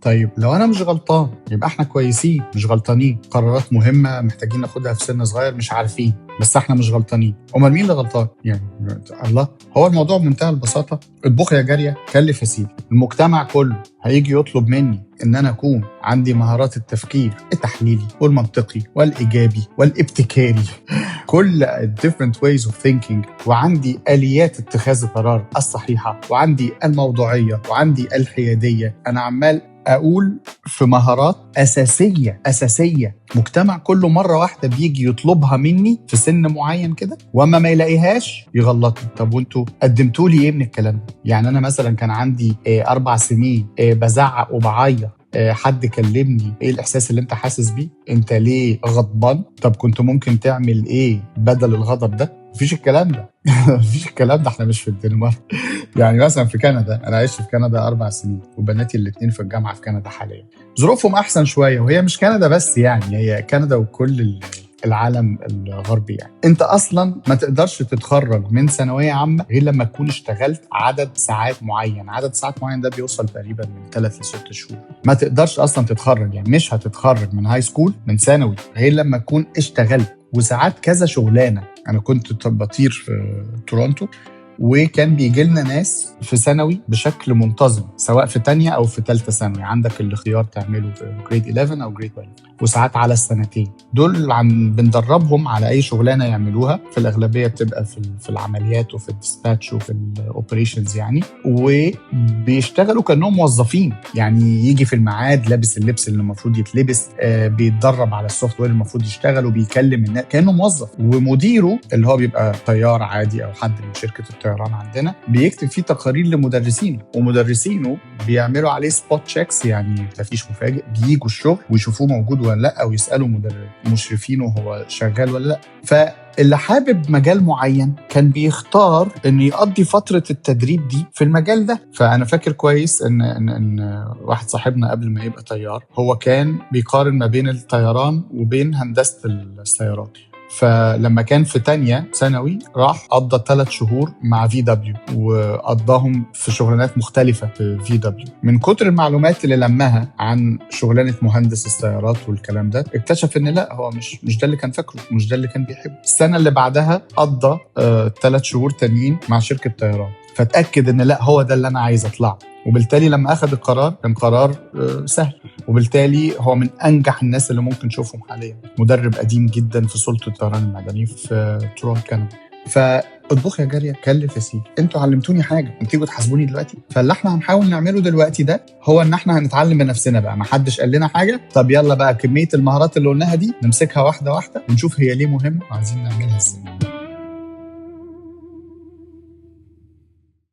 طيب لو انا مش غلطان يبقى احنا كويسين، مش غلطانين. قرارات مهمة محتاجين ناخدها في سن صغير مش عارفين، بس احنا مش غلطانين. امال مين اللي غلطان؟ يعني الله، هو الموضوع بمنتهى البساطه، اطبخ يا جاريه، كلف يا سيدي. المجتمع كله هيجي يطلب مني ان انا اكون عندي مهارات التفكير التحليلي والمنطقي والايجابي والابتكاري، كل different ways of thinking، وعندي اليات اتخاذ القرار الصحيحه، وعندي الموضوعيه، وعندي الحياديه. انا عمال اقول في مهارات اساسية اساسيه، مجتمع كله مرة واحدة بيجي يطلبها مني في سن معين كده، واما ما يلاقيهاش يغلطني. طب وانتوا قدمتوا لي ايه من الكلام ده؟ يعني انا مثلا كان عندي 4 سنين بزعق وبعيط، حد كلمني: ايه الاحساس اللي انت حاسس بيه؟ انت ليه غضبان؟ طب كنت ممكن تعمل ايه بدل الغضب ده؟ مفيش الكلام ده، مفيش الكلام ده، احنا مش في الدنمارك. يعني مثلا في كندا، انا عشت في كندا 4 سنين وبناتي الاثنين في الجامعة في كندا حاليا، ظروفهم احسن شويه. وهي مش كندا بس، يعني هي كندا وكل العالم الغربي. يعني انت اصلا ما تقدرش تتخرج من ثانوية عامة غير لما تكون اشتغلت عدد ساعات معين. عدد ساعات معين ده بيوصل تقريبا من 3 ل 6 شهور. ما تقدرش اصلا تتخرج، يعني مش هتتخرج من high school، من ثانوي، غير لما تكون اشتغلت، وساعات كذا شغلانه. انا كنت بطير في تورونتو، وكان بيجي لنا ناس في ثانوي بشكل منتظم، سواء في تانية او في ثالثة ثانوي، عندك الاختيار تعمله في grade 11 او grade 12، وساعات على السنتين دول عم بندربهم على اي شغلانة يعملوها. في الاغلبية بتبقى في العمليات وفي ال dispatch وفي ال operations يعني، وبيشتغلوا كانهم موظفين، يعني يجي في الميعاد، لابس اللبس اللي المفروض يتلبس، بيتدرب على ال software المفروض يشتغل، وبيكلم الناس كانه موظف. ومديره اللي هو بيبقى طيار عادي او حد من شركة الطيران عندنا بيكتب فيه تقارير لمدرسينه، ومدرسينه بيعملوا عليه spot checks، يعني تفتيش مفاجئ، بييجوا الشغل ويشوفوه موجود ولا لا، ويسالوا مدرب مشرفينه هو شغال ولا لا. فاللي حابب مجال معين كان بيختار انه يقضي فترة التدريب دي في المجال ده. فانا فاكر كويس ان واحد صاحبنا قبل ما يبقى طيار هو كان بيقارن ما بين الطيران وبين هندسة السيارات. فلما كان في تانية ثانوي راح قضى 3 شهور مع VW، وقضاهم في شغلانات مختلفة في VW. من كتر المعلومات اللي لمها عن شغلانة مهندس السيارات والكلام ده، اكتشف ان لا، هو مش ده اللي كان فاكره، مش ده اللي كان بيحبه. السنة اللي بعدها قضى 3 شهور تانيين مع شركة طيران، فتأكد ان لا، هو ده اللي انا عايز اطلعه. وبالتالي لما اخذ القرار كان قرار سهل، وبالتالي هو من انجح الناس اللي ممكن تشوفهم حاليا، مدرب قديم جدا في سلطة الطيران المدني في تورونتو كندا. فاطبخ يا جاريه، كلف يا سيدي. انتوا علمتوني حاجه، انتوا تيجوا تحاسبوني دلوقتي؟ فاللي احنا هنحاول نعمله دلوقتي ده هو ان احنا هنتعلم بنفسنا بقى، ما حدش قال لنا حاجه. طب يلا بقى، كمية المهارات اللي قلناها دي نمسكها واحدة واحدة ونشوف هي ليه مهمة وعايزين نعملها ازاي.